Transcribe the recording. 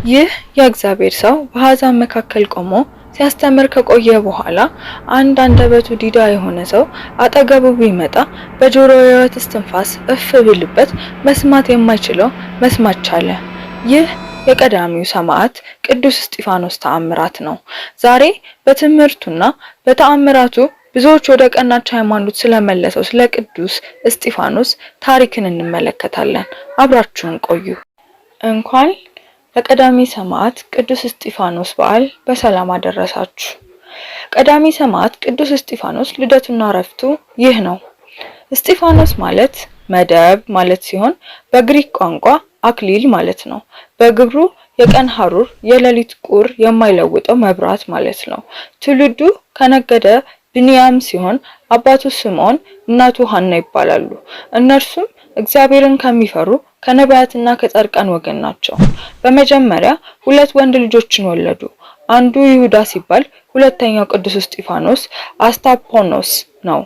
ይህ የእግዚአብሔር ሰው በአሕዛብ መካከል ቆሞ ሲያስተምር ከቆየ በኋላ አንድ አንደበቱ ዲዳ የሆነ ሰው አጠገቡ ቢመጣ በጆሮው የሕይወት እስትንፋስ እፍ ቢልበት መስማት የማይችለው መስማት ቻለ። ይህ የቀዳሚው ሰማዕት ቅዱስ እስጢፋኖስ ተአምራት ነው። ዛሬ በትምህርቱና በተአምራቱ ብዙዎች ወደ ቀናች ሃይማኖት ስለመለሰው ስለ ቅዱስ እስጢፋኖስ ታሪክን እንመለከታለን። አብራችሁን ቆዩ። እንኳን ለቀዳሚ ሰማዕት ቅዱስ እስጢፋኖስ በዓል በሰላም አደረሳችሁ። ቀዳሚ ሰማዕት ቅዱስ እስጢፋኖስ ልደቱና እረፍቱ ይህ ነው። እስጢፋኖስ ማለት መደብ ማለት ሲሆን በግሪክ ቋንቋ አክሊል ማለት ነው። በግብሩ የቀን ሐሩር የሌሊት ቁር የማይለውጠው መብራት ማለት ነው። ትውልዱ ከነገደ ብንያም ሲሆን አባቱ ስምዖን እናቱ ሐና ይባላሉ። እነርሱም እግዚአብሔርን ከሚፈሩ ከነቢያትና ከጻድቃን ወገን ናቸው። በመጀመሪያ ሁለት ወንድ ልጆችን ወለዱ። አንዱ ይሁዳ ሲባል ሁለተኛው ቅዱስ እስጢፋኖስ አስታፖኖስ ነው።